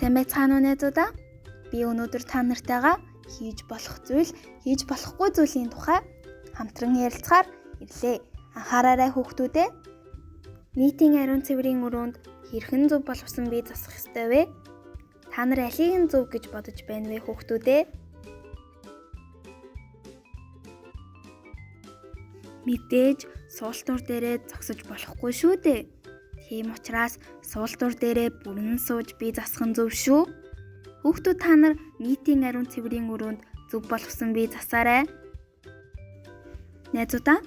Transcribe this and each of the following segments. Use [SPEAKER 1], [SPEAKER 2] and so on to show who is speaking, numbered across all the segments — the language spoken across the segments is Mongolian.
[SPEAKER 1] Сайн байцгаана уу найзуудаа? Би өнөөдөр та нартайгаа хийж болох зүйл, хийж болохгүй зүйлийн тухай хамтран ярилцахаар ирлээ. Анхаараарай хүүхдүүдээ. Нийтийн ариун цэврийн өрөөнд хэрхэн зөв боловсон бие засах ёстой вэ? Та нар алийг нь зөв гэж бодож байна вэ хүүхдүүдээ? Мэдээж суултуур дээрээ зогсож болохгүй шүү дээ. Тийм учраас суултуур дээрээ бүрэн сууж бие засах нь зөв шүү. Хүүхдүүд та нар нийтийн ариун цэврийн өрөөнд зөв боловсон бие засаарай. Найзуудаа,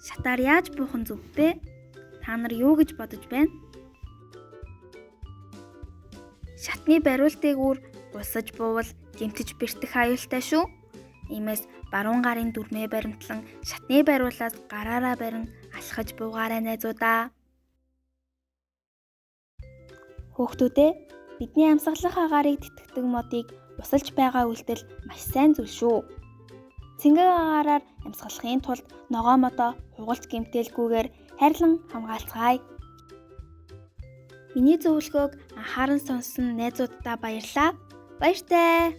[SPEAKER 1] шатаар яаж буух нь зөв бэ? Та нар юу гэж бодож байна? Шатны бариултыг үр гулсаж буувал гэмтэж бэртэх аюултай шүү. Иймээс баруун гарын дүрмээ баримтлан шатны бариулаас гараараа барин алхаж буугаарай найзуудаа. Хүүхдүүдээ, бидний амьсгалах агаарыг тэтгэдэг модыг усалж байгаа үйлдэл маш сайн зүйл шүү. Цэнгэг агаараар амьсгалахын тулд ногоо модоо хугалж гэмтээлгүйгээр хайрлан хамгаалцгаая. Миний зөвлөгөөг анхааран сонссон найзууддаа баярлалаа. Баяртай.